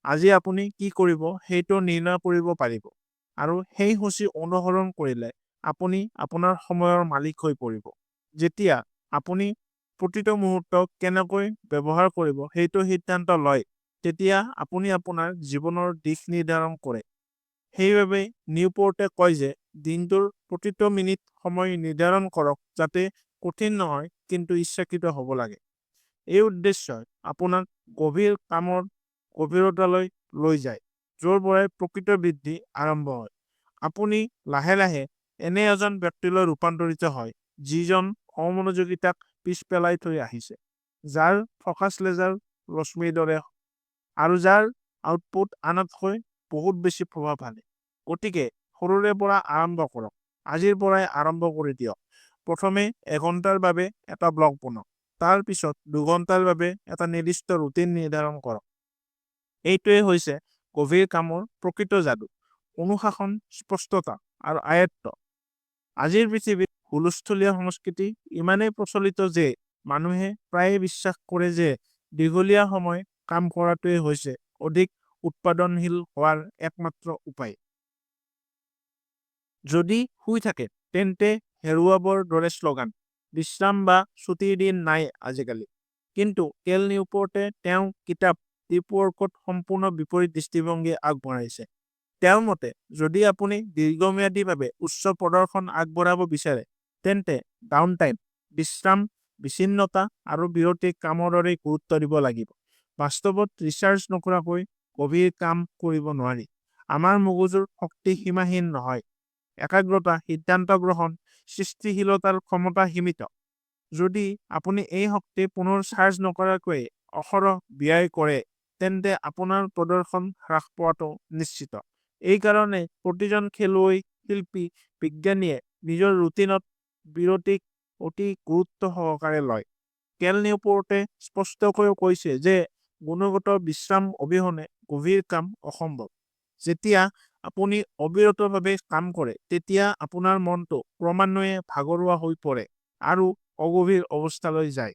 আজি আপুনি কি কৰিব সেইটো নিৰ্ণয় কৰিব পাৰিব। আৰু সেই সূচী অনুসৰণ কৰিলে আপুনি আপোনাৰ সময়ৰ মালিক হৈ পৰিব। যেতিয়া আপুনি প্ৰতিটো মুহূৰ্ত কেনেকৈ ব্যৱহাৰ কৰিব সেইটো সিদ্ধান্ত লয়, তেতিয়া আপুনি আপোনাৰ জীৱনৰ দিশ নিৰ্ধাৰণ কৰে। সেইবাবেই নিউপোৰ্টে কয় যে দিনটোৰ প্ৰতিটো মিনিট সময় নিৰ্ধাৰণ কৰক, যাতে কঠিন নহয়, কিন্তু ইচ্ছাকৃত হ'ব লাগে। এই উদ্দেশ্যই আপোনাক গভীৰ কামৰ গভীৰতালৈ লৈ যায়, য'ৰ পৰাই প্ৰকৃত বৃদ্ধি আৰম্ভ হয়। আপুনি লাহে লাহে এনে এজন ব্যক্তিলৈ ৰূপান্তৰিত হয়, যিজন অমনোযোগিতাক পিছ পেলাই থৈ আহিছে, যাৰ ফ'কাছ লেজাৰ ৰশ্মিৰ দৰে আৰু যাৰ আউটপুট আনতকৈ বহুত বেছি প্ৰভাৱশালী। গতিকে সৰুৰে পৰা আৰম্ভ কৰক। আজিৰ পৰাই আৰম্ভ কৰি দিয়ক। প্ৰথমে এঘণ্টাৰ বাবে এটা ব্লক বনাওক। তাৰ পিছত 2 ঘণ্টাৰ বাবে এটা নিৰ্দিষ্ট ৰুটিন নিৰ্ধাৰণ কৰক। এইটোৱেই হৈছে গভীৰ কামৰ প্ৰকৃত যাদু, অনুশাসন, স্পষ্টতা আৰু আয়ত্ত। আজিৰ পৃথিৱীত হুলস্থুলীয়া সংস্কৃতি ইমানেই প্ৰচলিত যে মানুহে প্ৰায়ে বিশ্বাস কৰে যে দীঘলীয়া সময় কাম কৰাটোৱেই হৈছে অধিক উৎপাদনশীল হোৱাৰ একমাত্ৰ উপায়। যদি শুই থাকে তেন্তে হেৰুৱাবৰ দৰে শ্লোগান। বিশ্ৰাম বা ছুটিৰ দিন নাই আজিকালি। কিন্তু কেল নিউপোৰ্টে তেওঁৰ কিতাপ ডিপ ৱৰ্কত সম্পূৰ্ণ বিপৰীত দৃষ্টিভংগী আগবঢ়াইছে। তেওঁৰ মতে, যদি আপুনি দীৰ্ঘম্যাদীভাৱে উচ্চ প্ৰদৰ্শন আগবঢ়াব বিচাৰে, তেন্তে ডাউনটাইম, বিশ্ৰাম, বিচ্ছিন্নতা আৰু বিৰতিক কামৰ দৰেই গুৰুত্ব দিব লাগিব। বাস্তৱত ৰিচাৰ্জ নকৰাকৈ গভীৰ কাম কৰিব নোৱাৰি। আমাৰ মগজুৰ শক্তি সীমাহীন নহয়। একাগ্ৰতা, সিদ্ধান্ত গ্ৰহণ, সৃষ্টিশীলতাৰ ক্ষমতা সীমিত। যদি আপুনি এই শক্তি পুনৰ চাৰ্জ নকৰাকৈয়ে অহৰহ ব্যয় কৰে, তেন্তে আপোনাৰ প্ৰদৰ্শন হ্ৰাস পোৱাটো নিশ্চিত। এইকাৰণেই প্ৰতিজন খেলুৱৈ, শিল্পী, বিজ্ঞানীয়ে নিজৰ ৰুটিনত বিৰতিক অতি গুৰুত্বসহকাৰে লয়। কেল নিউপোৰ্টে স্পষ্টকৈ কৈছে যে গুণগত বিশ্ৰাম অবিহনে গভীৰ কাম অসম্ভৱ। যেতিয়া আপুনি অবিৰতভাৱে কাম কৰে, তেতিয়া আপোনাৰ মনটো ক্ৰমান্বয়ে ভাগৰুৱা হৈ পৰে আৰু অগভীৰ অৱস্থালৈ যায়।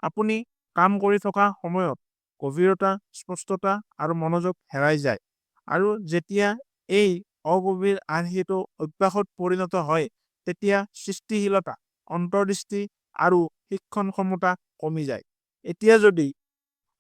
আপুনি কাম কৰি থকা সময়ত গভীৰতা, স্পষ্টতা আৰু মনোযোগ হেৰাই যায়। আৰু যেতিয়া এই অগভীৰ আৰ্হিটো অভ্যাসত পৰিণত হয়, তেতিয়া সৃষ্টিশীলতা, অন্তৰ্দৃষ্টি আৰু শিক্ষণ ক্ষমতা কমি যায়। এতিয়া যদি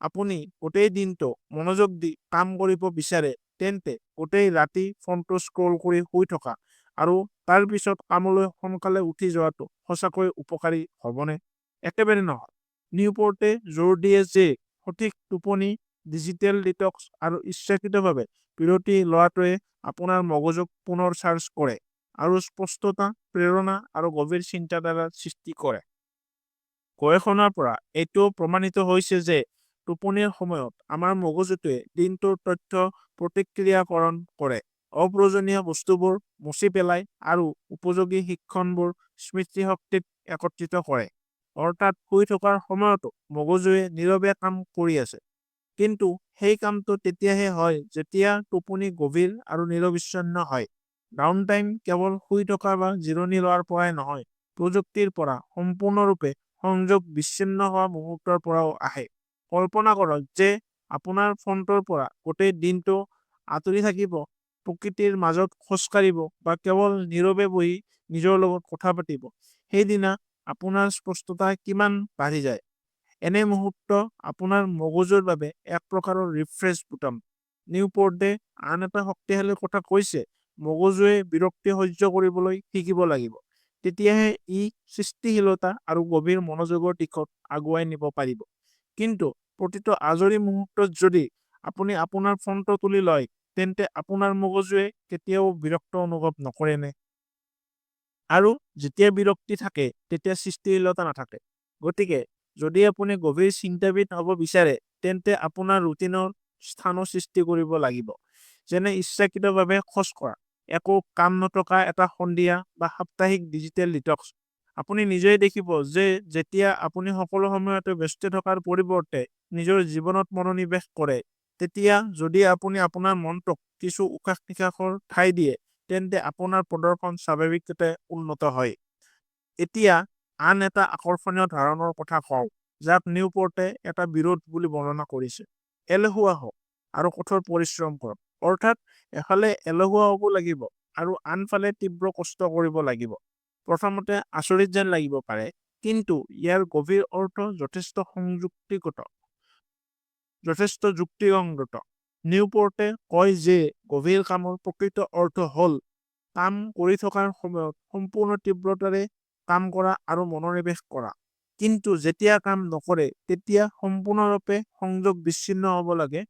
আপুনি গোটেই দিনটো মনোযোগ দি কাম কৰিব বিচাৰে, তেন্তে গোটেই ৰাতি ফোনটো স্ক্ৰল কৰি শুই থকা আৰু তাৰ পিছত কামলৈ সোনকালে উঠি যোৱাটো সঁচাকৈয়ে উপকাৰী হ'বনে? একেবাৰে নহয়। নিউপৰ্টে জোৰ দিয়ে যে সঠিক টোপনি, ডিজিটেল ডিটক্স আৰু ইচ্ছাকৃতভাৱে বিৰতি লোৱাটোৱে আপোনাৰ মগজুক পুনৰ চাৰ্জ কৰে আৰু স্পষ্টতা, প্ৰেৰণা আৰু গভীৰ চিন্তাধাৰাৰ সৃষ্টি কৰে। গৱেষণাৰ পৰা এইটোও প্ৰমাণিত হৈছে যে টোপনিৰ সময়ত আমাৰ মগজুটোৱে দিনটোৰ তথ্য প্ৰক্ৰিয়াকৰণ কৰে, অপ্ৰয়োজনীয় বস্তুবোৰ মচি পেলায় আৰু উপযোগী শিক্ষণবোৰ স্মৃতিশক্তিত একত্ৰিত কৰে। অৰ্থাৎ শুই থকাৰ সময়তো মগজুৱে নীৰৱে কাম কৰি আছে। কিন্তু সেই কামটো তেতিয়াহে হয় যেতিয়া টোপনি গভীৰ আৰু নিৰবিচ্ছিন্ন হয়। ডাউনটাইম কেৱল শুই থকা বা জিৰণি লোৱাৰ পৰাই নহয়, প্ৰযুক্তিৰ পৰা সম্পূৰ্ণৰূপে সংযোগ বিচ্ছিন্ন হোৱা মুহূৰ্তৰ পৰাও আহে। কল্পনা কৰক যে আপোনাৰ ফোনটোৰ পৰা গোটেই দিনটো আঁতৰি থাকিব, প্ৰকৃতিৰ মাজত খোজ কাঢ়িব বা কেৱল নীৰৱে বহি নিজৰ লগত কথা পাতিব। সেইদিনা আপোনাৰ স্পষ্টতা কিমান বাঢ়ি যায়। এনে মুহূৰ্ত আপোনাৰ মগজুৰ বাবে এক প্ৰকাৰৰ ৰিফ্ৰেছ বুটাম। নিউপৰ্টে আন এটা শক্তিশালী কথা কৈছে, মগজুৱে বিৰক্তি সহ্য কৰিবলৈ শিকিব লাগিব। তেতিয়াহে ই সৃষ্টিশীলতা আৰু গভীৰ মনোযোগৰ দিশত আগুৱাই নিব পাৰিব। কিন্তু প্ৰতিটো আজৰি মুহূৰ্তত যদি আপুনি আপোনাৰ ফোনটো তুলি লয়, তেন্তে আপোনাৰ মগজুৱে কেতিয়াও বিৰক্ত অনুভৱ নকৰেনে? আৰু যেতিয়া বিৰক্তি থাকে, তেতিয়া সৃষ্টিশীলতা নাথাকে। গতিকে যদি আপুনি গভীৰ চিন্তাবিদ হ'ব বিচাৰে, তেন্তে আপোনাৰ ৰুটিনৰ স্থানো সৃষ্টি কৰিব লাগিব। যেনে ইচ্ছাকৃতভাৱে খোজ কঢ়া, একো কাম নথকা এটা সন্ধিয়া বা সাপ্তাহিক ডিজিটেল ডিটক্স। আপুনি নিজেই দেখিব যে যেতিয়া আপুনি সকলো সময়তে ব্যস্ত থকাৰ পৰিৱৰ্তে নিজৰ জীৱনত মনোনিৱেশ কৰে, তেতিয়া যদি আপুনি আপোনাৰ মনটোক কিছু উশাহ-নিশাহৰ ঠাই দিয়ে, তেন্তে আপোনাৰ প্ৰদৰ্শন স্বাভাৱিকতে উন্নত হয়। এতিয়া আন এটা আকৰ্ষণীয় ধাৰণাৰ কথা কওঁ, যাক নিউপৰ্টে এটা বিৰোধ বুলি বৰ্ণনা কৰিছে। এলেহুৱা হওক আৰু কঠোৰ পৰিশ্ৰম কৰক। অৰ্থাৎ এফালে এলেহুৱা হ'ব লাগিব আৰু আনফালে তীব্ৰ কষ্ট কৰিব লাগিব। প্ৰথমতে আচৰিত যেন লাগিব পাৰে, কিন্তু ইয়াৰ গভীৰ অৰ্থ যথেষ্ট যুক্তিসংগত। নিউপৰ্টে কয় যে গভীৰ কামৰ প্ৰকৃত অৰ্থ হ'ল কাম কৰি থকাৰ সময়ত সম্পূৰ্ণ তীব্ৰতাৰে কাম কৰা আৰু মনোনিৱেশ কৰা। কিন্তু যেতিয়া কাম নকৰে, তেতিয়া সম্পূৰ্ণৰূপে সংযোগ বিচ্ছিন্ন হ'ব লাগে।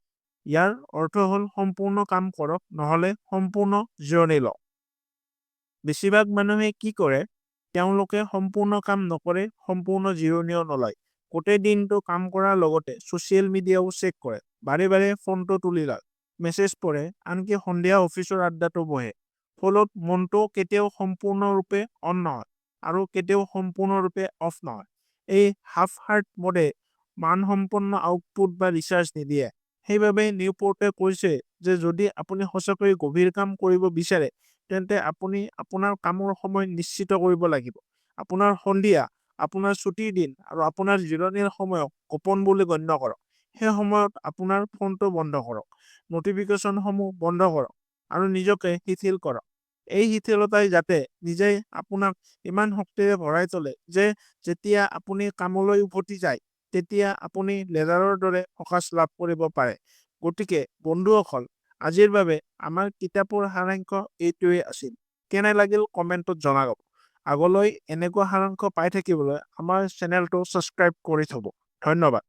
ইয়াৰ অৰ্থ হ'ল সম্পূৰ্ণ কাম কৰক, নহ'লে সম্পূৰ্ণ জিৰণি লওক। বেছিভাগ মানুহে কি কৰে? তেওঁলোকে সম্পূৰ্ণ কাম নকৰে, সম্পূৰ্ণ জিৰণিও নলয়। গোটেই দিনটো কাম কৰাৰ লগতে ছ'চিয়েল মিডিয়াও চেক কৰে, বাৰে বাৰে ফোনটো তুলি লয়, মেছেজ পঢ়ে, আনকি সন্ধিয়া অফিচৰ আড্ডাতো বহে। ফলত মনটো কেতিয়াও সম্পূৰ্ণৰূপে অন নহয় আৰু কেতিয়াও সম্পূৰ্ণৰূপে অফ নহয়। এই হাফ হাৰ্ট মোডে মানসম্পন্ন আউটপুট বা ৰিচাৰ্জ নিদিয়ে। সেইবাবেই নিউপৰ্টে কৈছে যে যদি আপুনি সঁচাকৈয়ে গভীৰ কাম কৰিব বিচাৰে, তেন্তে আপুনি আপোনাৰ কামৰ সময় নিশ্চিত কৰিব লাগিব। আপোনাৰ সন্ধিয়া, আপোনাৰ ছুটিৰ দিন আৰু আপোনাৰ জিৰণিৰ সময়ক গোপন বুলি গণ্য কৰক। সেই সময়ত আপোনাৰ ফোনটো বন্ধ কৰক, নটিফিকেশ্যনসমূহ বন্ধ কৰক আৰু নিজকে শিথিল কৰক। এই শিথিলতাই যাতে নিজেই আপোনাক ইমান শক্তিৰে ভৰাই তোলে যে যেতিয়া আপুনি কামলৈ উভতি যায়, তেতিয়া আপুনি লেজাৰৰ দৰে ফ'কাছ লাভ কৰিব পাৰে। গতিকে বন্ধুসকল, আজিৰ বাবে আমাৰ কিতাপৰ সাৰাংশ এইটোৱেই আছিল। কেনে লাগিল কমেণ্টত জনাব। আগলৈ এনেকুৱা সাৰাংশ পাই থাকিবলৈ আমাৰ চেনেলটো ছাবস্ক্ৰাইব কৰি থব। ধন্যবাদ।